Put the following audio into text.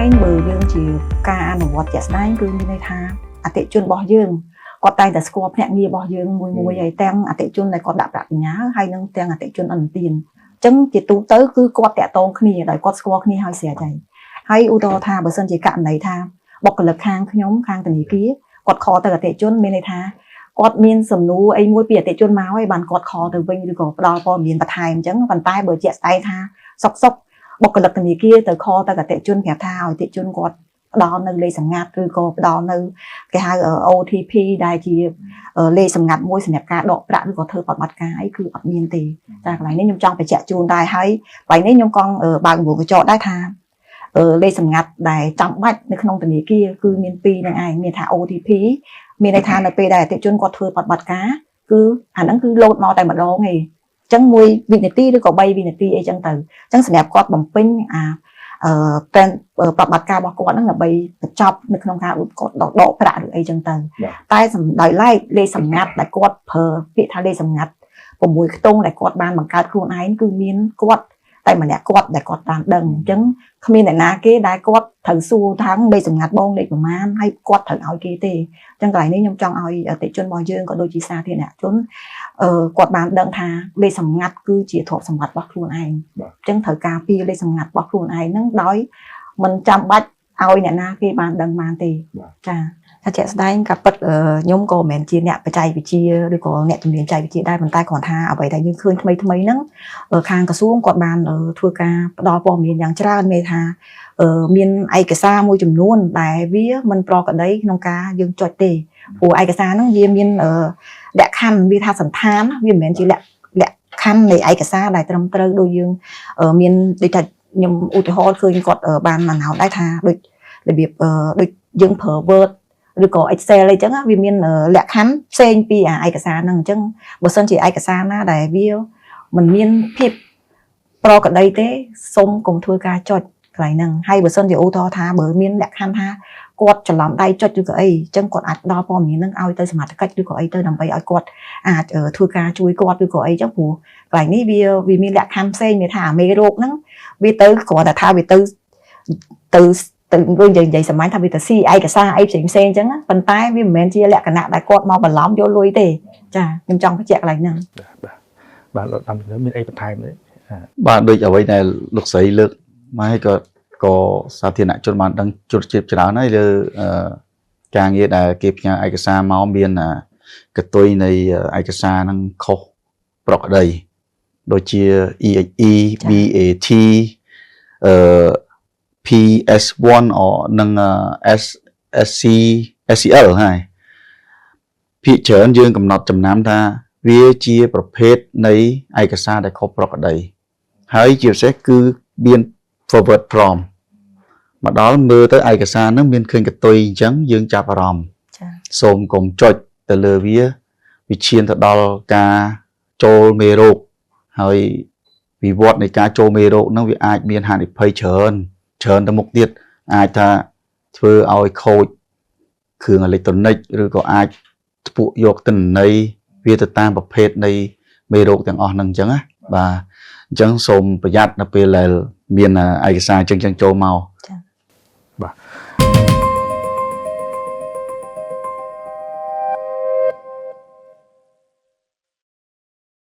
ងបើយើងជាការអនុវត្តជាក់ស្ដែងគឺមានន័យថាអតិថិជនរបស់យើងគាត់តែងតែស្គាល់ភ្នាក់ងាររបស់យើងមួយមួយហើយទាំងអតិថិជនដែលគាត់ដាក់ប្រាក់បញ្ញើហើយនិងទាំងអតិថិជនឥណទានអញ្ចឹងជាទូទៅគឺគាត់តាក់ទងគ្នាដោយគាត់ស្គាល់គ្នាហើយស្រេចហើយហើយឧទាហរណ៍ថាបើសិនជាករណីថាបុគ្គលិកខាងខ្ញុំខាងធនាគារគាត់ call ទៅអតិថិជនមានន័យថាគាត់មានសំណួរអីមួយពីអតិថិជនមកហើយបានគាត់ call ទៅវិញឬក៏ផ្ដល់ព័ត៌មានបន្ថែមអញ្ចឹងប៉ុន្តែបើជាក់ស្ដែងថាសុកសុកបុគ្គលិកធនាគារទៅ call ទៅអតិថិជនប្រាប់ថាឲ្យអតិថិជនគាត់ផ្ដល់នៅលេខសម្ងាត់ឬក៏ផ្ដល់នៅគេហៅ OTP ដែលជាលេខសម្ងាត់មួយសម្រាប់ការដកប្រាក់ឬក៏ធ្វើប្រតិបត្តិការអីគឺអត់មានទេចាកន្លែងនេះខ្ញុំចង់បញ្ជាក់ជូនដែរហើយកន្លែងនេះខ្ញុំកង់បើកវងកញ្ចក់ដែរថាលេខសម្ងាត់ដែលចាំបាច់នៅក្នុងធនាគារគឺមានពីរនឹងឯងមានថា OTP មានន័យថានៅពេលដែលអតិថិជនគាត់ធ្វើប្រតិបត្តិការគឺអាហ្នឹងគឺលោតមកតែម្ដងឯងអញ្ចឹង1វិនាទីឬក៏3វិនាទីអីចឹងទៅអញ្ចឹងសម្រាប់គាត់បំពេញអាអឺប្រប្រតិបត្តិការរបស់គាត់ហ្នឹងដើម្បីបញ្ចប់នៅក្នុងការគាត់ដកប្រាក់ឬអីចឹងទៅតែសម្ដោយឡែកលេខសម្ងាត់ដែលគាត់ប្រើពាក្យថាលេខសម្ងាត់6ខ្ទង់ដែលគាត់បានបង្កើតខ្លួនឯងគឺមានគាត់តែម្នាក់គាត់ដែលគាត់បានដឹងអញ្ចឹងគ្មានអ្នកណាគេដែលគាត់ត្រូវសួរថាលេខសម្ងាត់បងលេខប្រមាណហើយគាត់ត្រូវឲ្យគេទេអញ្ចឹងកន្លែងនេះខ្ញុំចង់ឲ្យអតិថិជនរបស់យើងក៏ដូចជាសាធារណជនអឺគាត់បានដឹងថាលេខសម្ងាត់គឺជាទ្រព្យសម្បត្តិរបស់ខ្លួនឯងអញ្ចឹងត្រូវការពារលេខសម្ងាត់របស់ខ្លួនឯងហ្នឹងដោយមិនចាំបាច់ឲ្យអ្នកណាគេបានដឹងបានទេចាថាជាក់ស្ដែងក៏ពិតខ្ញុំក៏មិនមែនជាអ្នកបច្ចេកវិទ្យាឬក៏អ្នកជំនាញបច្ចេកវិទ្យាដែរប៉ុន្តែគ្រាន់ថាអ្វីដែលយើងឃើញថ្មីថ្មីហ្នឹងខាងក្រសួងគាត់បានធ្វើការផ្ដល់ព័ត៌មានយ៉ាងច្រើនមានថាមានឯកសារមួយចំនួនដែលវាមិនប្រក្រតីក្នុងការយើងចុចទេព្រោះឯកសារហ្នឹងវាមានលក្ខខណ្ឌវាថាសន្តានវាមិនមែនជាលក្ខលក្ខខណ្ឌនៃឯកសារដែលត្រឹមត្រូវដូចយើងមានដូចថាខ្ញុំឧទាហរណ៍ឃើញគាត់បានមកណោដែរថាដូចរបៀបដូចយើងប្រើ Word ឬក៏ Excel អីចឹងវាមានលក្ខខណ្ឌផ្សេងពីអាឯកសារហ្នឹងអញ្ចឹងបើសិនជាឯកសារណាដែលវាមិនមានភាពប្រក្រតីទេសូមកុំធ្វើការចុចកន្លែងហ្នឹងហើយបើសិនជាឧទាហរណ៍ថាបើមានលក្ខខណ្ឌថាគាត់ច្រឡំដៃចុចឬក៏អីអញ្ចឹងគាត់អាចផ្ដល់ព័ត៌មានហ្នឹងឲ្យទៅសមត្ថកិច្ចឬក៏អីទៅដើម្បីឲ្យគាត់អាចធ្វើការជួយគាត់ឬក៏អីចឹងព្រោះកន្លែងនេះវាវាមានលក្ខខណ្ឌផ្សេងមានថាអាមេរោគហ្នឹងវាទៅគ្រាន់តែថាវាទៅទៅទៅវិញនិយាយនិយាយសាមញ្ញថាវាទៅស៊ីឯកសារអីផ្សេងផ្សេងអញ្ចឹងប៉ុន្តែវាមិនមែនជាលក្ខណៈដែលគាត់មកបន្លំយកលុយទេចាខ្ញុំចង់បញ្ជាក់កន្លែងហ្នឹង។ បាទបាទលោកដាំមានអីបន្ថែមទេ? បាទដូចអ្វីដែលលោកស្រីលើកមកឲ្យក៏ក៏សាធារណជនបានដឹងជ្រុតជ្រាបច្រើនហើយលើការងារដែលគេផ្ញើឯកសារមកមានកតុយនៃឯកសារហ្នឹងខុសប្រក្រតីដូចជា EXE BAT PS1 or និង S SC SCL ហើយភាគច្រើនយើងកំណត់ចំណាំថាវាជាប្រភេទនៃឯកសារដែលខុសប្រក្រតីហើយជាពិសេសគឺមាន forward prompt មកដល់មើលទៅឯកសារហ្នឹងមានឃើញកតុយអញ្ចឹងយើងចាប់អារម្មណ៍ ចា សូមកុំចុចទៅលើវាវាឈានទៅដល់ការចូលមេរោគហើយវិវត្តនៃការចូលមេរោគហ្នឹងវាអាចមានហានិភ័យច្រើនច្រើនទៅមុខទៀតអាចថាធ្វើឲ្យខូចគ្រឿងអេឡិចត្រូនិកឬក៏អាចធ្ពក់យកទិន្នន័យវាទៅតាមប្រភេទនៃមេរោគទាំងអស់ហ្នឹងអញ្ចឹងណាបាទអញ្ចឹងសូមប្រយ័ត្ននៅពេលដែលមានឯកសារអញ្ចឹងៗចូលមក។